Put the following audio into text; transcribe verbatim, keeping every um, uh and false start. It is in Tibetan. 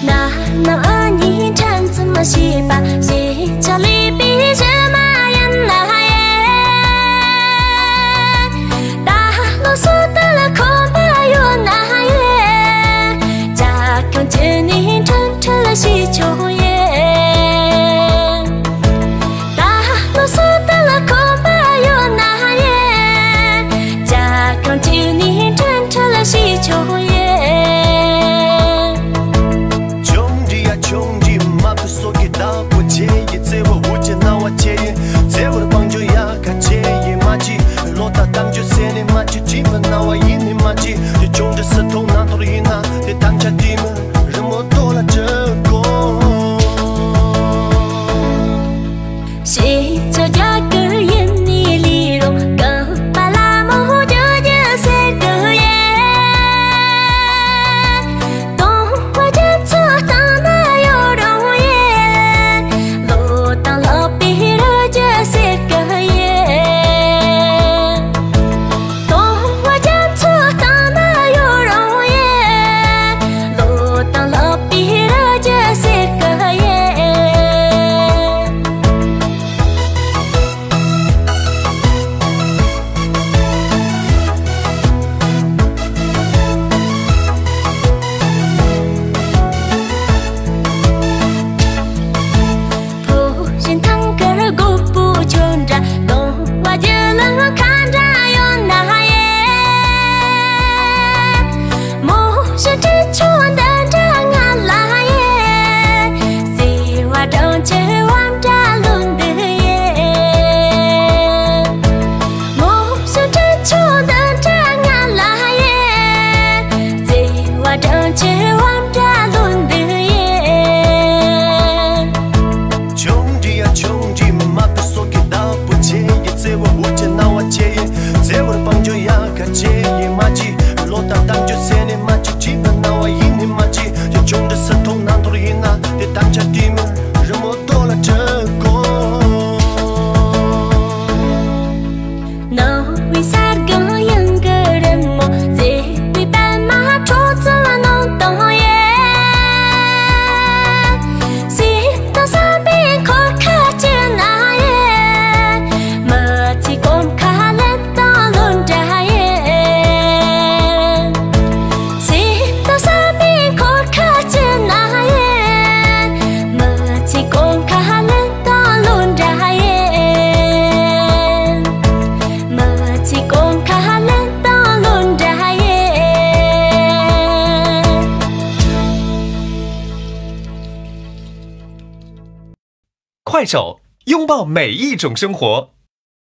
ན་ནམ་ཨ་ནི་ཕྲན་ཙམ་མ་ཤེས་པ་ཞེས་བྱ་ལས་པའི་གཞི་མ་ཡིན་ན་ཡང་། ད་ལོ་སོ་ད་ལ་ཁོམ་པ་ཡོད་ན་ཡང་། ཅག་གང་ཅི་ནི་ཁྲིད་ཁྲིད་ལ་ཤེས་ཆོག་ཡིན། ད་ལོ་སོ་ད་ལ་ཁོམ་པ་ཡོད་ན་ཡང་། ཅག་གང་ཅི་ནི་ཁྲིད་ཁྲིད་ལ་ཤེས་ཆོག་ཡིན། ཆུང་འདྲིས་ཡ་ཆུང་འདྲིས་མ་བུ་སོ་གི་བདག་པོ་ཆེ་ཡི་བརྩེ་བ་འུ་ཅི་སྣང་བ་ཆེ་ཡི་བརྩེ་བར་བང་ཆུ་ཡ་ཁ་ཆེ་ཡི་མ་ཅི་ལོ་ད་གཏམ་རྒྱུད་ཟེར་ནི་མ་ཅི་དྲིས་མི་སྣང་བ་ཡིན་ནི་མ་ཅི་དེ་ཆུང་འདྲིས་སུ་ཐོང་ན་ཐོར་ཡིན་ན་དེ་དམ་ཆ་དྲིས་མི་རི་མོ་ཏོ་ལ་ཅི་གོ། ཞེས་བྱ་རྒྱ་གར་ཡིན་ནི་ལི་རུང་གང་པ་ལ་མོ་ཇོ་ཇོ་ཟེར་གི་ཡེ། དོང་བ་རྒྱ་མཚོ་སྟེང་ན་ཡོད་རུང་ཡེ། ལོ་དང་ལོ་པའི་རི་རྒྱ་ཟེར་གི་ཡེ། དོང་བ་རྒྱ་མཚོ་སྟེང་ན་ཡོད་རུང་ཡེ། ལོ་དང་ལོ་པའི་རི་རྒྱ་ཟེར་གི་ཡེ། ཕོ་བཞིན་ཐང་དཀར་སྒོ་པོ་ཆོ་འདྲ་ལོང་བ་རྒྱུ་ལང་ཁ་འདྲ་ཡོད་ན་ཡེ། མོ་བཞིན་དྲི་ཆུ་འདི་འདྲ་ང་ལ་ཡེ། སེ་བ་གྲོང་ཁྱེར་བ་འདྲ་ལོ་འདི་ཡེ། མོ་བཞིན་དྲི་ཆུ་འདི་འདྲ་ང་ལ་ཡེ། སེ་བ་གྲོང་ཁྱེར་བ་འདྲ་ལོ་འདི་ཡེ། ཆུང་འདྲིས་ཡ་ཆུང་འདྲིས་མ་བུ་སོ་གི་བདག་པོ་ཆེ་ཡི་བརྩེ་བ་འུ་ཅི་སྣང་བ་ཆེ་ཡི་བརྩེ་བར་བང་ཆུ་ཡ་ཁ་ཆེ་ཡི་མ་ཅི་ལོ་ད་གཏམ་རྒྱུད་ཟེར་ནི་མ་ཅི་དྲིས་མི་སྣང་བ་ཡིན་ནི་མ་ཅི་དེ་ཆུང་འདྲིས་སུ་ཐོང་ན་ཐོར་ཡིན་ན་དེ་དམ་ཆ་དྲིས་མི་རི་མོ་ཏོ་ལ་ཅི་གོ། ནང་བའི་ས་སྒང་གཡང་གི་རི་མོ་མཛེས་པའི་པད་མ་ཁྲོ་ཚུལ་ནང་དང་ཡེ། སེམས་དང་བསམ་པའི་འཁོར་ཁ་ཅི་ན་ཡེ། མི་ཚེ་གོམ་ཁ་ལེན་དང་ལོ་འདྲ་ཡེ། སེམས་དང་བསམ་པའི་འཁོར་ཁ་ཅི་ན་ཡེ། མི་ཚེ་གོམ་ཁ་ལེན་དང་ལོ་འདྲ་ཡེ། མི་ཚེ་གོམ་ཁ་ལེན་དང་ལོ་འདྲ་ཡེ། 快手，拥抱每一种生活。